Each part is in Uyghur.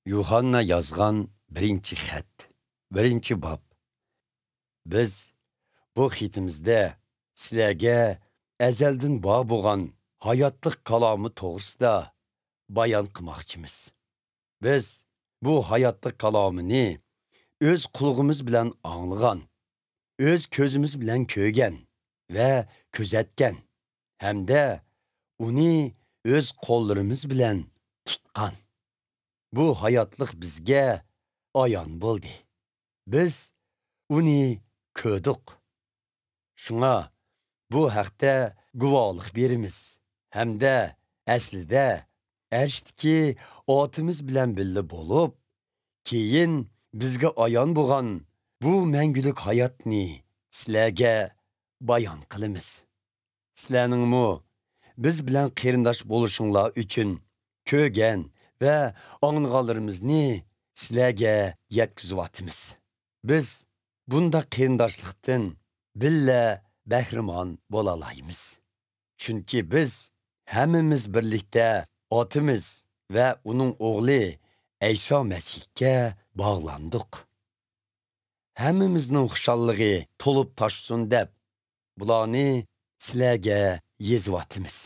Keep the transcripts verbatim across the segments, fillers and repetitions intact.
يۇھاننا يازغان بىرىنچى خەت، بىرىنچى باب. بىز بۇ خېتىمىزدە سىلەرگە ئەزەلدىن بار بولغان ھاياتلىق كالامى توغرىسىدا بايان قىلماقچىمىز. بىز بۇ ھاياتلىق كالامىنى ئۆز قۇلىقىمىز بىلەن ئاڭلىغان، ئۆز كۆزىمىز بىلەن كۆرگەن ۋە كۆزەتكەن ھەمدە ئۇنى ئۆز قوللىرىمىز بىلەن تۇتقان. بۇ ھاياتلىق بىزگە ئايان بولدى. بىز ئۇنى كۆردۇق. شۇڭا بۇ ھەقتە گۇۋاھلىق بېرىمىز ھەمدە ئەسلىدە ئەرشتىكى ئاتىمىز بىلەن بىللە بولۇپ، كېيىن بىزگە ئايان بولغان بۇ مەڭگۈلۈك ھاياتنى سىلەرگە بايان قىلىمىز. سىلەرنىڭمۇ بىز بىلەن قېرىنداش بولۇشۇڭلار ئۈچۈن كۆرگەن ۋە ئاڭلىغانلىرىمىزنى سىلەرگە يەتكۈزۈۋاتىمىز. بىز بۇنداق قېرىنداشلىقتىن بىللە بەھرىمەن بولالايمىز. چۈنكى بىز ھەممىمىز بىرلىكتە ئاتىمىز ۋە ئۇنىڭ ئوغلى ئەيسا مەسىھكە باغلاندۇق. ھەممىمىزنىڭ خۇشاللىقى تولۇپ تاشسۇن دەپ، بۇلارنى سىلەرگە يېزىۋاتىمىز.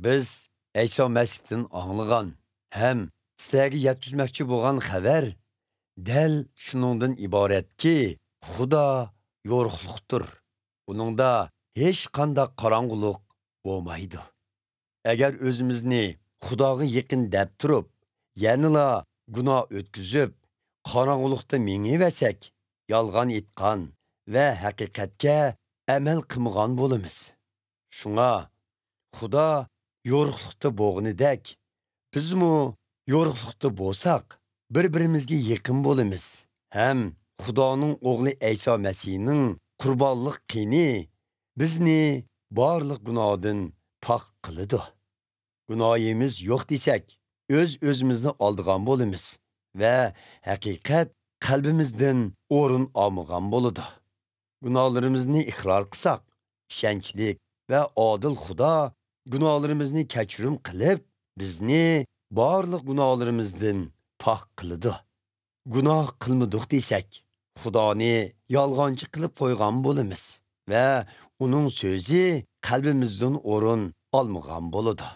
بىز ئەيسا مەسىھتىن ئاڭلىغان ھەم سىلەرگە يەتكۈزمەكچى بولغان خەۋەر دەل شۇنىڭدىن ئىبارەتكى، خۇدا يورۇقلۇقتۇر. ئۇنىڭدا ھېچقانداق قاراڭغۇلۇق بولمايدۇ. ئەگەر ئۆزىمىزنى خۇداغا يېقىن دەپ تۇرۇپ، يەنىلا گۇناھ ئۆتكۈزۈپ، قاراڭغۇلۇقتا مېڭىۋەرسەك، يالغان ئېيتقان ۋە ھەقىقەتكە ئەمەل قىلمىغان بولىمىز. شۇڭا خۇدا يورۇقلۇقتا بولغىنىدەك، بىزمۇ يورۇقلۇقتا بولساق، بىر-بىرىمىزگە يېقىن بولىمىز ھەم خۇدانىڭ ئوغلى ئەيسا مەسىھنىڭ قۇربانلىق قېنى بىزنى بارلىق گۇناھدىن پاك قىلىدۇ. گۇناھىمىز يوق دېسەك، ئۆز-ئۆزىمىزنى ئالدىغان بولىمىز ۋە ھەقىقەت قەلبىمىزدىن ئورۇن ئالمىغان بولىدۇ. گۇناھلىرىمىزنى ئىقرار قىلساق، ئىشەنچلىك ۋە ئادىل خۇدا گۇناھلىرىمىزنى كەچۈرۈم قىلىپ، بىزنى بارلىق گۇناھلىرىمىزدىن پاك قىلىدۇ. گۇناھ قىلمىدۇق دېسەك، خۇدانى يالغانچى قىلىپ قويغان بولىمىز ۋە ئۇنىڭ سۆزى قەلبىمىزدىن ئورۇن ئالمىغان بولىدۇ.